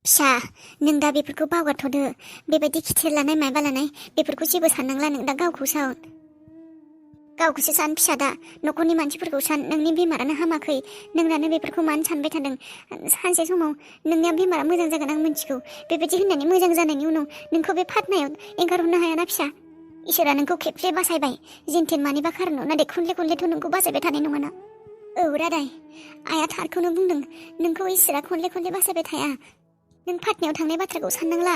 फिसा नों दा बेफोरखौ बावगारथ'दो बेबायदि खिथेर लानाय मायबा लानाय बेफोरखौ जेबो साननांला नों दा गावखौसो सान फिसा दा न'खरनि मानसिफोरखौ सान नोंनि बेमारानो हामाखै नोंनानो बेफोरखौ मानो सानबाय थादों सानसे समाव नोंनिया बेमारा मोजां जागोन आं मिथिगौ बेबायदि होननानै मोजां जानायनि उनाव नोंखौ बे फाथनायाव एंगारहरनो हायाना फिसा इसोरा नोंखौ खेबसे बासायबाय जेनथेन मानिबा खारनाव नाथाय खनले नोंखौ बासायबाय थानाय नङाना औ रादाय आइया थारखौनो बुंदों नोंखौ इसोरा खनले बासायबाय थाया नों फाथनायाव थांनाय बाथ्राखौ साननांला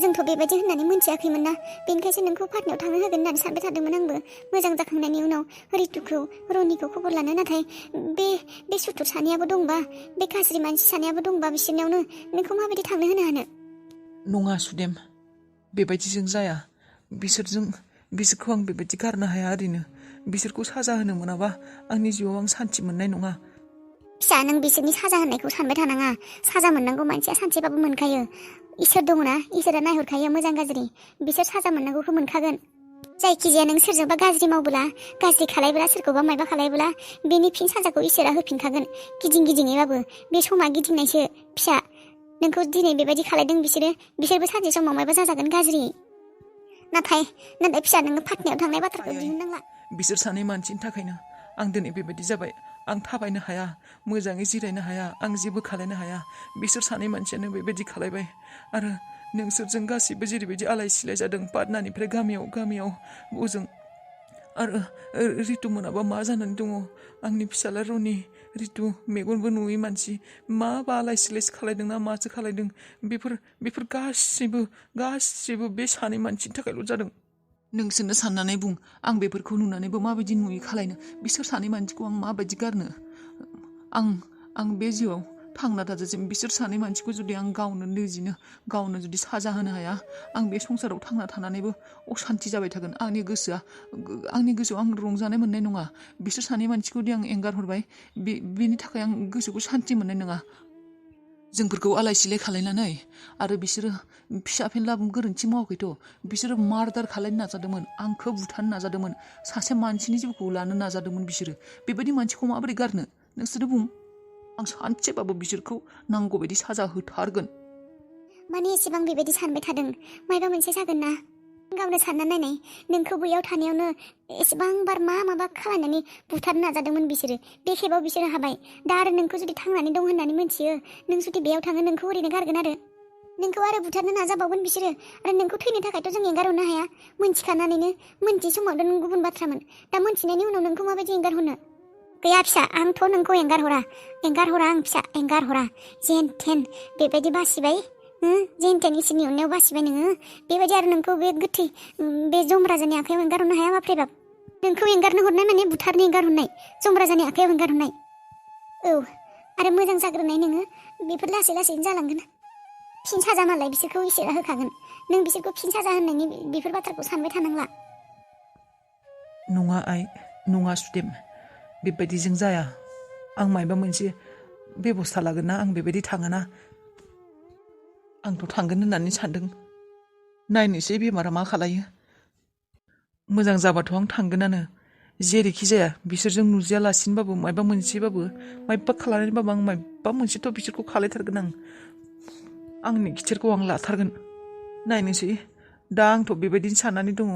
जोंथ' बेबायदि होननानै मोनथियाखैमोन ना बेनिखायसो नोंखौ फाथनायाव थांनो होगोन होननानै सानबाय थादोंमोन आंबो मोजां जाखांनायनि उनाव रितुखौ रनिखौ खबर लानो नाथाय बे सुथुर सानैयाबो दंबा बे गाज्रि मानसि सानैयाबो दंबा बिसोरनियावनो नोंखौ माबायदि थांनो होनो हानो नङा सुदेम बेबायदिजों जाया बिसोरखौ आं बेबायदि गारनो हाया ओरैनो बिसोरखौ साजा होनो मोनाबा आंनि जिउआव आं सान्थि मोननाय नङा फिसा नों बिसोरनि साजा होननायखौ सानबाय थानाङा साजा मोननांगौ मानसिया सानसेबाबो मोनखायो इसोर दङना इसोरा नायहरखायो मोजां गाज्रि बिसोर साजा मोननांगौखौ मोनखागोन जायखिजाया नों सोरजोंबा गाज्रि मावबोला गाज्रि खालायब्ला सोरखौबा मायबा खालायब्ला बेनि फिन साजाखौ इसोरा होफिनखागोन गिदिङैबाबो बे समा गिदिंनायसो फिसा नोंखौ दिनै बेबायदि खालायदों बिसोरबो सानसे समाव मायबा जाजागोन गाज्रि नाथाय फिसा नोङो फाथनायाव थांनाय बाथ्राखौ दिहुननांला बिसोर सानै मानसिनि थाखायनो आं दिनै बेबायदि जाबाय आं थाबायनो हाया मोजाङै जिरायनो हाया आं जेबो खालायनो हाया बिसोर सानै मानसियानो बेबायदि खालायबाय आरो नोंसोरजों गासैबो जेरैबायदि आलाय सिलाय जादों पाटनानिफ्राय गामियाव ओजों आरो रितु मोनाबा मा जानानै दङ आंनि फिसाला रनि रितु मेगनबो नुयै मानसि माबा आलाय सिलाय खालायदोंना मासो खालायदों बेफोर गासैबो बे सानै मानसिनि थाखायल' जादों नोंसोरनो साननानै बुं आं बेफोरखौ नुनानैबो माबायदि नुयै खालायनो बिसोर सानै मानसिखौ आं माबायदि गारनो आं बे जिउआव थांना थाजासिम बिसोर सानै मानसिखौ जुदि आं गावनो जुदि साजा होनो हाया आं बे संसाराव थांना थानानैबो असान्थि जाबाय थागोन आंनि गोसोआव आं रंजानाय मोननाय नङा बिसोर सानै मानसिखौदि आं एंगार हरबाय बेनि थाखाय आं गोसोखौ सान्थि मोननाय नङा जोंफोरखौ आलाय सिलाय खालायनानै आरो बिसोरो फिसा फेनला गोरोन्थि मावाखैथ' बिसोरो मार्डार खालायनो नाजादोंमोन आंखौ बुथारनो नाजादोंमोन सासे मानसिनि जिउखौ लानो नाजादोंमोन बिसोरो बेबायदि मानसिखौ माबोरै गारनो नोंसोरो बुं आं सानसेबाबो बिसोरखौ नांगौ बायदि साजा होथारगोन माने एसेबां बेबायदि सानबाय थादों मायबा मोनसे जागोन ना गावनो सानना नायनाय नोंखौ बैयाव थानायावनो एसेबां बार माबा खालायनानै बुथारनो नाजादोंमोन बिसोरो बे खेबाव बिसोरो हाबाय दा आरो नोंखौ जुदि थांनानै दं होननानै मिथियो नों जुदि बेयाव थाङो नोंखौ ओरैनो गारगोन आरो नोंखौ आरो बुथारनो नाजाबावगोन बिसोरो आरो नोंखौ थैनो थाखायथ' जों एंगारहरनो हाया मोनथिखानानैनो मोनथियै समावथ' नों गुबुन बाथ्रामोन दा मोनथिनायनि उनाव नोंखौ माबायदि एंगारहरनो गैया फिसा आंथ' नोंखौ एंगारहरा आं फिसा एंगारहरा जेन थेन बेबायदि बासिबाय जेन थेन इसोरनि अननायाव बासिबाय नोङो बेबायदि आरो नोंखौ बे गोथै बे जमराजानि आखायाव एंगारहरनो हाया बाफ्रेबाब नोंखौ एंगारनो हरनाय माने बुथारनो एंगारहरनाय जमराजानि आखायाव एंगारहरनाय औ आरो मोजां जाग्रोनाय नोङो बेफोर लासैनो जालांगोन फिन साजा मालाय बिसोरखौ इसोरा होखागोन नों बिसोरखौ फिन साजा होननायनि बेफोर बाथ्राखौ सानबाय थानांला नङा आइ नङा सुदेम बेबायदिजों जाया आं मायबा मोनसे बेबस्था लागोन ना आं बेबायदि थाङाना आंथ' थांगोन होननानै सानदों नायनोसै बेमारा मा खालायो मोजां जाबाथ' आं थांगोनानो जेरैखि जाया बिसोरजों नुजायालासिनोबाबो मायबा खालामनानैबाबो आं मायबा मोनसेथ' बिसोरखौ खालायथारगोन आंनि खिथेरखौ आं लाथारगोन नायनोसै दा आंथ' बेबायदिनो साननानै दङ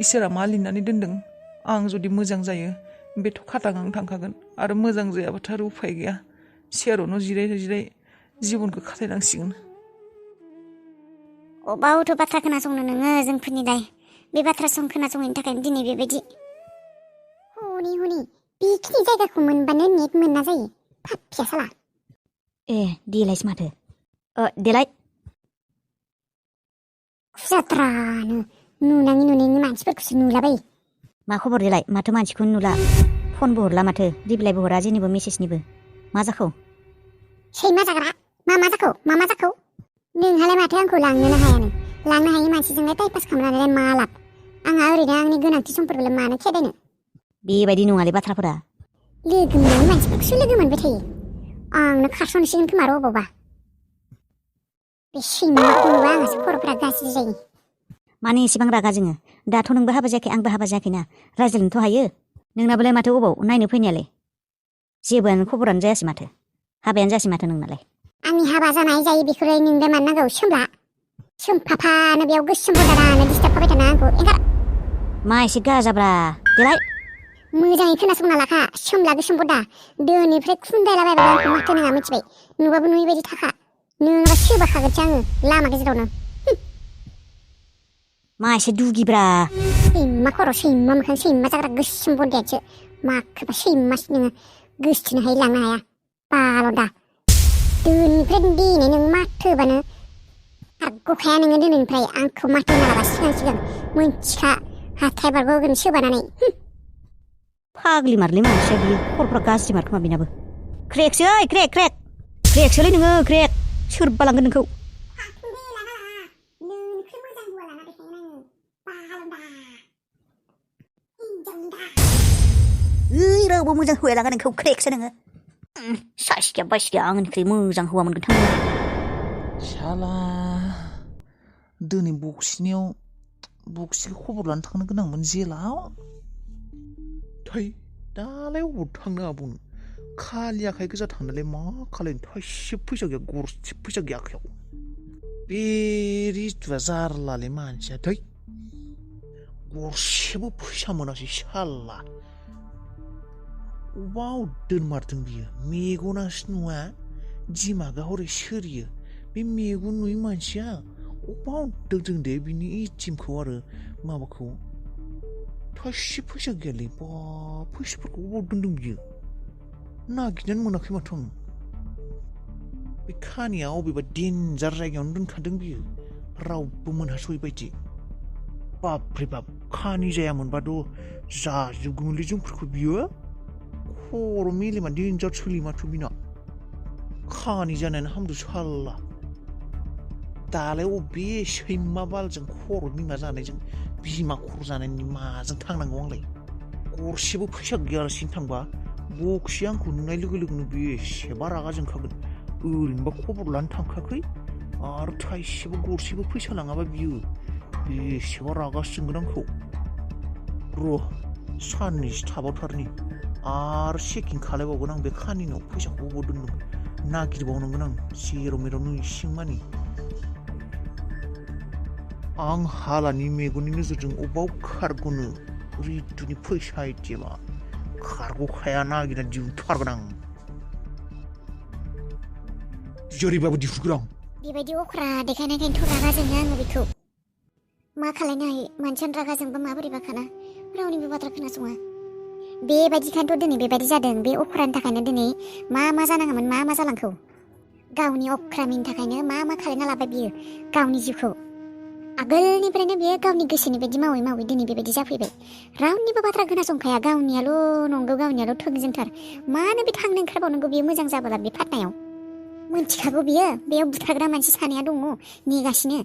इसोरा मा लिरनानै दोनदों आं जुदि मोजां जायो बेथ' खाथां आं थांखागोन आरो मोजां जायाबाथ' आरो उफाय गैया सेयारावनो जिराय जिबनखौ खाथायनांसिगोन अबावथ' बाथ्रा खोनासंनो नोङो जोंफोरनि दाय बे बाथ्रा खोनासंनायनि थाखायनो दिनै बेबायदि हनै बेखिनि जायगाखौ मोनबानो नेट मोना जायो फाफिया साला देलायसो माथो देलाय खुजाथ्रानो नुनाङि मानसिफोरखौसो नुलाबायो मा खबर देलाय माथो मानसिखौनो नुला फनबो हरला माथो रिप्लायबो हरा जेनिबो मेसेजनिबो मा जाखो सैमा जाग्रा मा जाखो नोंहालाय माथो आंखौ लांनोनो हायानो लांनो हायि मानसिजोंलाय टाइम पास खालामनानैलाय मा लाब आंहा ओरैनो आंनि गोनांथि समफोरखौलाय मानो खेदायनो बेबायदि नङालै बाथ्राफोरा लोगो मोननाय मानसिफोरखौसो लोगो मोनबाय थायो आंनो खारस'नोसिगोन खोमा र' अबावबा बे सैमाखौ नुबा आंहासो खर'फोरा गाज्रि जायो माने एसेबां रागा जोङो दाथ' नोंबो हाबा जायाखै आंबो हाबा जायाखैना रायज्लायनोथ' हायो नोंनाबोलाय माथो अबाव नायनो फैनायालाय जेबोआनो खबरानो जायासै माथो हाबायानो जायासै माथो नोंनालाय आंनि हाबा जानाय जायो बेखौलाय नोंलाय मानो नांगौ सोमला सोमफाफानो बेयाव गोसोम बदारानो डिस्टार्ब खालामबाय थाना आंखौ एंगार मा एसे गाजाब्रा देलाय मोजाङै खोनासंना लाखा सोमला गोसोम बदा दोनिफ्राय खुन्दायलाबायबाय आंखौ माथो नङा मिथिबाय नुबाबो नुयै बायदि थाखा नोङाबा सोबाखागोनसो आङो लामा गेजेरावनो मा एसे दुगिब्रा सैमा खर' सैमा मोखां सैमा जाग्रा गोसोम बदायासो माखोबा सैमासो नोङो गोसोथोनो हायो लांनो हाया बाल'दा दोनिफ्राय दिनै नों माथो होबानो खारग'खाया नोङो दिनैनिफ्राय आंखौ माथो होना लाबा सिगां मोनथिखा हाथाय बारग'गोन सोबानानै फाग्लि मारलै मानसिया बियो खर'फ्रा गाज्रि मार खोमा बेनाबो क्रेकसो ओइ क्रेकसोलै नोङो क्रेक सोरबा लांगोन नोंखौ ओइ रावबो मोजां हौवाया लागोन नोंखौ क्रेकसो नोङो सासिया बासिया आंनिख्रुइ मोजां हौवा मोनगोन थांनो शाला दिनै बक्सिखौ खबर लानो थांनो गोनांमोन जेलाव थै दालाय अबाव थांनो आबुं खालि आखाइ गोजा थांनायलाय मा खालायनो थाइसे फैसा गैया गरसे फैसा गैया आखायाव बे रितुआ जारलालै मानसिया थै गरसेबो फैसा मोनासै शाला अबाव दोनमारदों बियो मेगनासो नुवा दिमागा हरै सोरियो बे मेगन नुयै मानसिया अबाव दोनदों दे बिनि एटिएमखौ आरो माबाखौ थाइसे फैसा गैयालै बा फैसाफोरखौ अबाव दोनदों बियो नागिरनानै मोनाखै माथो आं बे खानिया अबेबा डेन्जार जायगायावनो दोनखादों बियो रावबो मोनहासयै बायदि बाबरे बाब खानि जायामोनबाथ' जाजोबगौमोनलै जोंफोरखौ बियो खर' मेलेमा डेन्जार सोलियो माथो बिना खानि जानायानो हामदो साल्ला दालाय अबे सैमा बालजों खर' बिमा जानायजों बिमा खर' जानायनि माजों थांनांगौ आंलाय गरसेबो फैसा गैयालासिनो थांबा बक्सि आंखौ नुनाय लोगो लोगोनो बेसेबा रागा जोंखागोन ओरैनोबा खबर लानो थांखायाखै आरो थाइसेबो गरसेबो फैसा लाङाबा बियो बेसेबा रागासो जोंगोन आंखौ र' साननैसो थाबावथारनि आरो चेकिं खालायबावगोन आं बे खानिनाव फैसाखौ अबाव दोनदों नागिरबावनांगोन आं जेराव मेराव नैसिं मानि आं हालानि मेगननि नोजोरजों अबाव खारग'नो रितुनि फैसा एटिएमआ खारग'खाया नागिरना दिहुनथारगोन आं जेरैबाबो दिहुनगोन आं बेबायदि अख्रा देखायनायखायनोथ' रागा जोङो आङो बेखौ मा खालायनो हायो मानसियानो रागा जोंबा माबोरै बाखाना रावनिबो बाथ्रा खोनासङा बेबायदिखायनोथ' दिनै बेबायदि जादों बे अख्रानि थाखायनो दिनै मा जानाङामोन मा जालांखौ गावनि अख्रामिनि थाखायनो मा खालायना लाबाय बियो गावनि जिउखौ आगोलनिफ्रायनो बियो गावनि गोसोनि बायदि मावै दिनै बेबायदि जाफैबाय रावनिबो बाथ्रा खोनासंखाया गावनियाल' नंगौ गावनियाल' थोंजोंथार मानो बे थांनो ओंखारबावनांगौ बियो मोजां जाबोला बे फाटनायाव मोनथिखागौ बियो बेयाव बुथारग्रा मानसि सानैया दङ नेगासिनो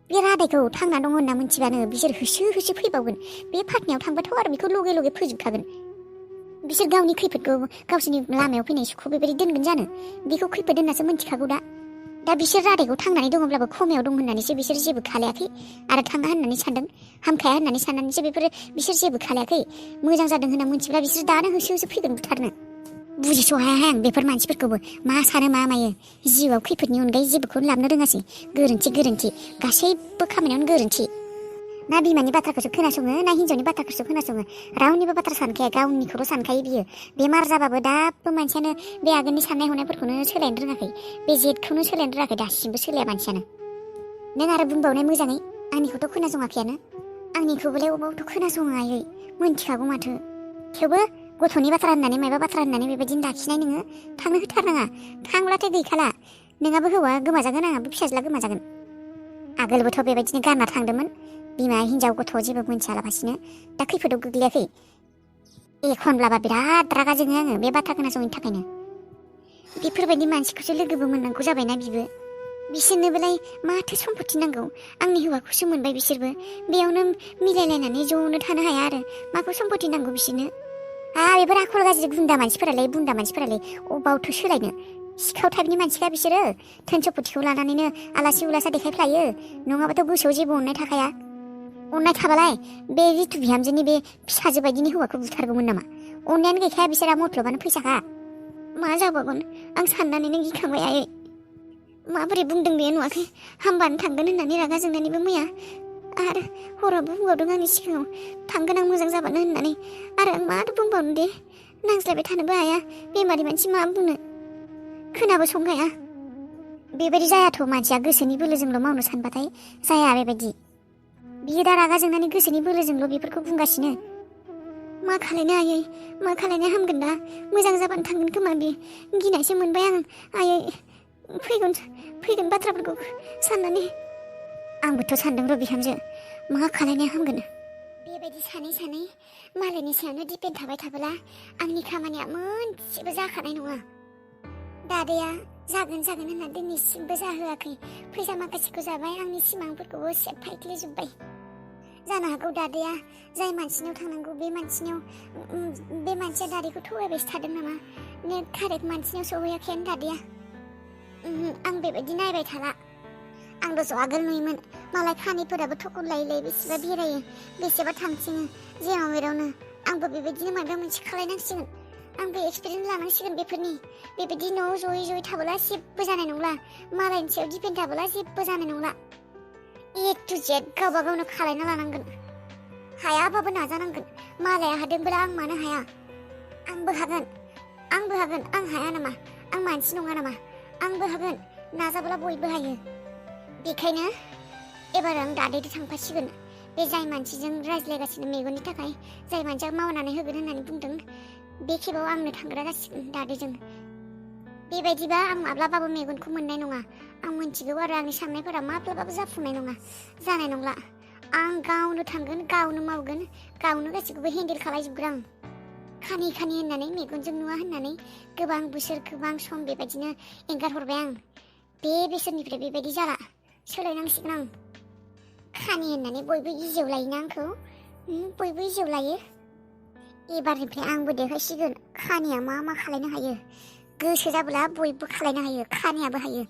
बे रादायखौ थांना दङ होनना मोनथिबानो बिसोर होसो फैबावगोन बे फाटनायाव थांबाथ' आरो बेखौ लगे फोजोबखागोन बिसोर गावनि खैफोदखौ गावसोरनि लामायाव फैनाय सुखौ बेबायदि दोनगोन जानो बेखौ खैफोद होननासो मोनथिखागौ दा बिसोर रादायखौ थांनानै दङब्लाबो खमायाव दं होननानैसो बिसोर जेबो खालायाखै आरो थाङा होननानै सानदों हामखाया होननानै साननानैसो बिसोर जेबो खालायाखै मोजां जादों होनना मोनथिब्ला बिसोर दानो होसो फैगोन बुथारनो बुजिस' हाया आं बेफोर मानसिफोरखौबो मा सानो मा मायो जिउआव खैफोदनि अनगायै जेबोखौनो लाबोनो रोङासै गोरोन्थि गासैबो खामानियावनो गोरोन्थि ना बिमानि बाथ्राखौसो खोनासङो ना हिन्जावनि बाथ्राखौसो खोनासङो रावनिबो बाथ्रा सानखाया गावनिखौल' सानखायो बियो बेमार जाबाबो दाबो मानसियानो बे आगोलनि साननाय हनायफोरखौनो सोलायनो रोङाखै बे जेदखौनो सोलायनो रोङाखै दासिमबो सोलाया मानसियानो नों आरो बुंबावनाय मोजाङै आंनिखौथ' खोनासङाखैयानो आंनिखौबोलाय अबावथ' खोनासङायै मोनथिखागौ माथो थेवबो गथ'नि बाथ्रा होननानै मायबा बाथ्रा होननानै बेबायदिनो लाखिनाय नोङो थांनो होथारनाङा थांब्लाथाय गैखाला नोंहाबो हौवा गोमाजागोन आंहाबो फिसाज्ला गोमाजागोन आगोलबोथ' बेबायदिनो गारना थांदोंमोन बिमा हिन्जाव गथ' जेबो मोनथियालाबासिनो दा खैफोदाव गोग्लैयाखै एखनब्लाबा बिराद रागा जोङो आङो बे बाथ्रा खोनासङैनि थाखायनो बेफोरबायदि मानसिखौसो लोगोबो मोननांगौ जाबायना बिसोरनोबोलाय माथो सम्पति नांगौ आंनि हौवाखौसो मोनबाय बिसोरबो बेयावनो मिलायलायनानै ज'नो थानो हाया आरो माखौ सम्पति नांगौ बिसोरनो बेफोर आखल गाज्रि बुन्दा मानसिफोरालाय अबावथो सोलायनो सिखाव टाइपनि मानसिखा बिसोरो धोन सम्पतिखौ लानानैनो आलासि उलासा देखायफ्लायो नङाबाथ' गोसोआव जेबो अननाय थाखाया अननाय थाबालाय बे रितु बिहामजोनि बे फिसाजो बायदिनि हौवाखौ बुथारगौमोन नामा अननायानो गैखाया बिसोरा मतलबानो फैसाखा मा जाबावगोन आं साननानैनो गिखांबाय आयै माबोरै बुंदों बेयो नुवाखै हामबानो थांगोन होननानै रागा जोंनानैबो मैया आरो हरावबो बुंबावदों आंनि सिगाङाव थांगोन आं मोजां जाबानो होननानै आरो आं माथो बुंबावनो दे नांज्लायबाय थानोबो हाया बेमारि मानसि मा बुंनो खोनाबो संगाया बेबायदि जायाथ' मानसिया गोसोनि बोलोजोंल' मावनो सानबाथाय जाया बेबायदि बियो दा रागा जोंनानै गोसोनि बोलोजोंल' बेफोरखौ बुंगासिनो मा खालायनो आयै मा खालायनो हामगोन दा मोजां जाबानो थांगोन खोमा बे गिनायसो मोनबाय आं आयै फैगोन बाथ्राफोरखौ साननानै आंबोथ' सानदों र' बिहामजो मा खालायनो हामगोन बेबायदि सानै मालायनि सायावनो दिपेन्ड थाबाय थाबोला आंनि खामानिया मोनसेबो जाखानाय नङा दादाया जागोन होनना दिनैसिमबो जाहोआखै फैसा माखासेखौ जाबाय आंनि सिमांफोरखौबो सेफायख्लेजोब्बाय जानो हागौ दादाया जाय मानसिनाव थांनांगौ बे मानसिया दादैखौ थगायबायसो थादों नामा ने कारेक्ट मानसिनाव सहैयाखैयानो दादाया आं बेबायदि नायबाय थाला आंल'सो आगोल नुयोमोन मालाय खानिफोराबो थखन लायै बेसेबा बेरायो बेसेबा थांथिङो जेराव मेरावनो आंबो बेबायदिनो माबा मोनसे खालायनांसिगोन आंबो एक्सपिरियेन्स लानांसिगोन बेफोरनि बेबायदि न'आव जयै थाबोला जेबो जानाय नंला मालायनि सायाव दिपेन्ड थाबोला जेबो जानाय नंला ए टु जेड गावबा गावनो खालायना लानांगोन हायाबाबो नाजानांगोन मालाया हादोंब्ला आं मानो हाया आंबो हागोन आं हाया नामा आं मानसि नङा नामा आंबो हागोन नाजाब्ला बयबो हायो बेखायनो एबार आं दादैजों थांफासिगोन बे जाय मानसिजों रायज्लायगासिनो मेगननि थाखाय जाय मानसिया मावनानै होगोन होननानै बुंदों बे खेबाव आंनो थांग्रा जासिगोन दादैजों बेबायदिबा आं माब्लाबाबो मेगनखौ मोननाय नङा आं मिन्थिगौ आरो आंनि साननायफोरा माब्लाबाबो जाफुंनाय नङा जानाय नंला आं गावनो थांगोन गावनो मावगोन गावनो गासैखौबो हेन्डेल खालायजोबगोन आं खानि होननानै मेगनजों नुवा होननानै गोबां बोसोर गोबां सम बेबायदिनो एंगार हरबाय आं बे बोसोरनिफ्राय बेबायदि जाला सोलायनांसिगोन आं खानि होननानै बयबो इजियाव लायोना आंखौ बयबो इजियाव लायो एबारनिफ्राय आंबो देखायसिगोन खानिया मा खालायनो हायो गोसो जाब्ला बयबो खालायनो हायो खानियाबो हायो